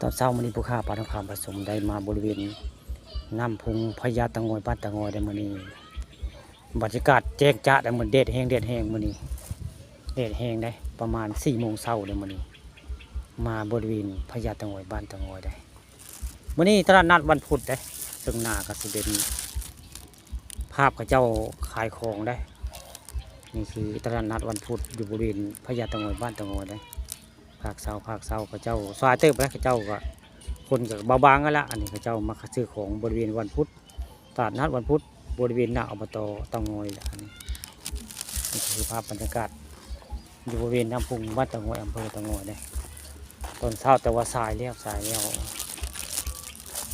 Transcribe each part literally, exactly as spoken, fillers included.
ตอนเช้ามื้อนี้ผู้ข้าปานคำผสมได้มาบริเวณน้ำพุงพญาเต่างอยบ้านเต่างอยได้มื้อนี้ บรรยากาศแจ้งจ๊าดได้มื้อ แดดแฮง แดดแฮงมื้อนี้ แดดแฮงได้ประมาณสี่โมงเช้าได้มื้อนี้ มาบริเวณพญาเต่างอยบ้านเต่างอยได้ มื้อนี้ตลาดนัดวันพุธได้ ซึ่งหน้าก็สิเป็นภาพเขาเจ้าขายของได้ นี่คือตลาดนัดวันพุธอยู่บริเวณพญาเต่างอยบ้านเต่างอยได้ ภาคเช้า ภาคเช้าเขาเจ้าสายเติบแล้วเขาเจ้าก็ คนก็เบาบางกันละ อันนี้เขาเจ้ามาซื้อของบริเวณวันพุธ ตลาดนัดวันพุธ บริเวณหน้าอบตเต่างอยแหละ อันนี้ นี่คือภาพบรรยากาศ อยู่บริเวณน้ำพุงบ้านเต่างอย อำเภอเต่างอยได้ ตอนเช้าแต่ว่าสายแล้ว สายแล้ว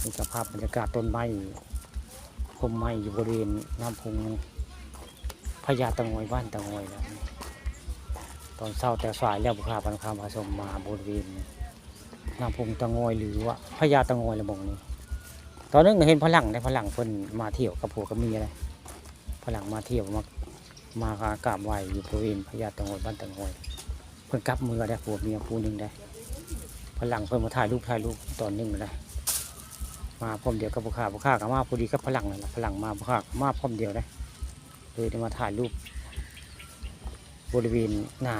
นี่สภาพบรรยากาศต้นไม้ พมไม้อยู่บริเวณน้ำพุงพญาเต่างอยบ้านเต่างอยแล้ว ตอนเช้าแต่สายแล้วผู้ข้าปานคำผสมมาบริเวณน้ำพุงเต่างอยหรือว่าพญาเต่างอยละหม่องนี้ ตอนนึงเห็นฝรั่งได้ ฝรั่งเพิ่นมาเที่ยวกับผัวกับเมียเลย ฝรั่งมาเที่ยวมา มากราบไหว้อยู่บริเวณพญาเต่างอยบ้านเต่างอย เพิ่นกลับเมือได้ผัวเมียคู่หนึ่งได้ ฝรั่งเพิ่นมาถ่ายรูป ถ่ายรูปตอนนึงได้ มาพร้อมเดียวกับผู้ข้า ผู้ข้าก็มาพอดีกับฝรั่งนั่นแหละ ฝรั่งมา ผู้ข้าก็มาพร้อมเดียวได้ เลยได้มาถ่ายรูป บริเวณหน้า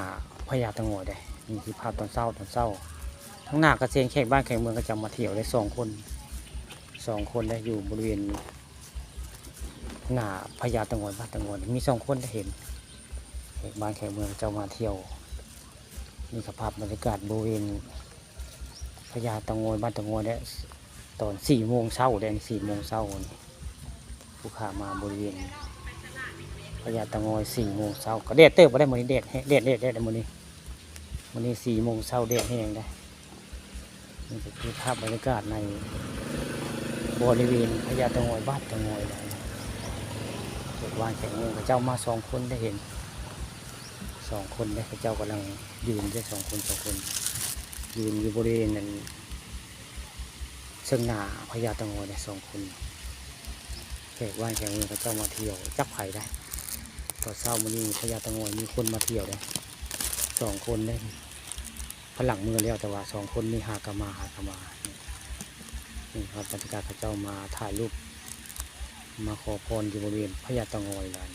พญาเต่างอยได้ นี่คือภาพตอนเช้า ตอนเช้า ทั้งหน้าก็เซนแขกบ้านแขกเมืองก็จะมาเที่ยวได้สองคน สองคนได้อยู่บริเวณหน้าพญาเต่างอยบ้านเต่างอย มีสองคนได้เห็น แขกบ้านแขกเมืองเจ้ามาเที่ยว นี่สภาพบรรยากาศบริเวณพญาเต่างอยบ้านเต่างอยเนี่ย ตอนสี่โมงเช้าเด้ สี่โมงเช้านี่ ผู้ข้ามาบริเวณพญาเต่างอยสี่โมงเช้า ก็แดดเติบบ่ได้มื้อนี้ แดดแฮง แดด แดด แดดมื้อนี้ มื้อนี้สี่โมงเช้าแดดแฮงได้ นี่ก็คือภาพบรรยากาศในบริเวณพญาเต่างอยบ้านเต่างอยได้ เขตบ้านแขกเมืองเขาเจ้ามาสองคนได้เห็น สองคนได้ เขาเจ้ากำลังยืนได้สองคน สองคน ยืนอยู่บริเวณนั้น ซึ่งหน้าพญาเต่างอยได้สองคน แขกบ้านแขกเมืองเขาเจ้ามาเที่ยวจักไผได้ ตอนเช้ามื้อนี้พญาเต่างอยมีคนมาเที่ยวได้สองคนได้ ฝรั่งเมือแล้ว แต่ว่าสองคนนี้หากะมา หากะมา นี่ครับ บรรยากาศเขาเจ้ามาถ่ายรูป มาขอพรอยู่บริเวณพญาเต่างอยแล้ว